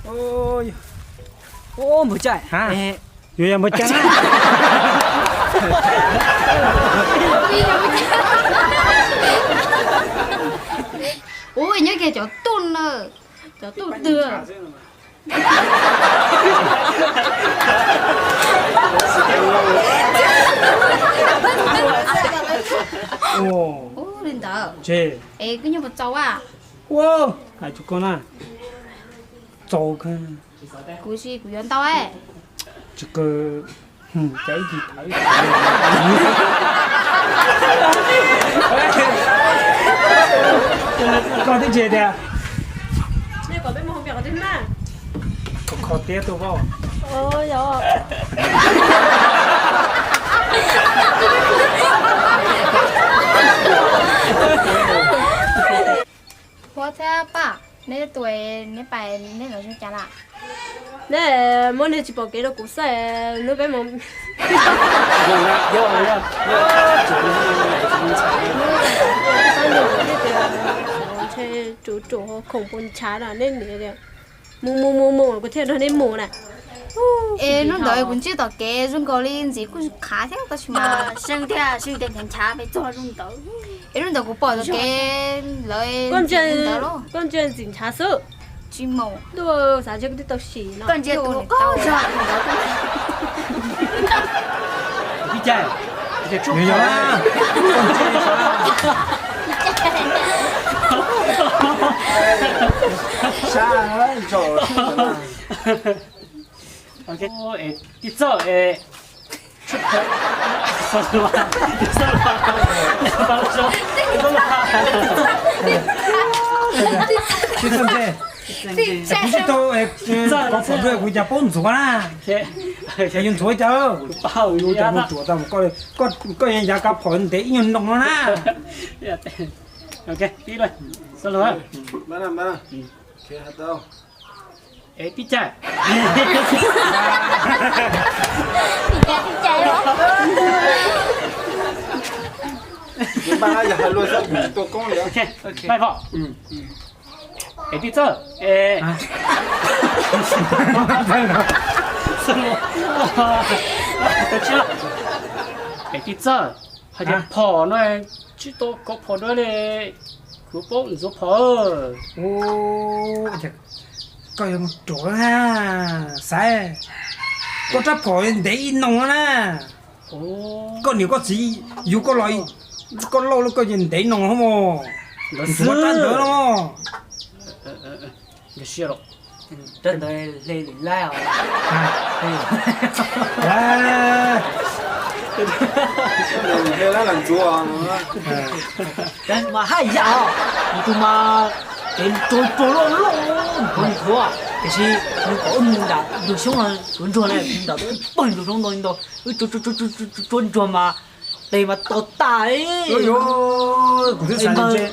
Ua npawg Cai, yuav yog npawg Cai na. Ua nyob kiag cov tuj na, cov tuj twg. Ua li ntawd. Es koj nyob puas txaus a? Ua, hais tsis koj na, txaus kawg. Kuv tsis, kuv yuav ntau. Tsis kawg, cas ib tsis thawv. Koj twb tsis tias, kho tiab tuaj pab. Huab thiab Paj, neb tuaj, neb pais neb los zoo cas lawm? Neb muab niag tsis pom kev rau kuv xwb, hnub peb mus ntshe ruam ruam khoom puas ntshav na, neb niam tias mus mus mus mus kuv thiaj nrog neb mus na. Es hnub ntawd kuv ntsib tom kev zoo nkaus li ntxiv kuj khav thiab tab sis mas seeb thiab seeb tias nchav nchav pes txog zoo ntawd. Es hnub ntawd kuv pom tom kev lawv ntxiv ntawd los? Koj ntsia ntxim nchav xwb. Tsis mus. Xav ntshe koj twb tau sim no. Koj ntsia tus qub zog ntawd. Ib cai, sab tso. Tij Txawj es, Tij Txawj, kuv tsis tau, kuv phom dua kuv cas paub ntxuav na. Yog yuav ntxuav cas, kuv mus ruam tau, koj yav kav phom ntev ib nyuag noo no na. Es tij cai. Tij cai. Es tij Txawj es, es tij Txawj, hais tias phom no tsis tau kov phom dua li, kuv paub ntxuav phom. Koj yuav mus ruam na, xaiv, koj rab phom ntev ib noo na. Koj niam koj txiv yug koj los, koj lauj, koj ntev noo mos, ntxuav rab ntawd no. Rab ntawd hle li laib os. Mas haj yam os, nws tus mas kev tsuag tsuag loj loj, ntxuav ntxuav, tiam sis nws kom wb mus nram ntug xyoob no, ntsuav ntsuag na, nram pawg ntug xyoob ntau ntau, wb tsuag tsuag tsuag tsuag ntsuag mas tes mas to tas li. Kuv twb xav ntshe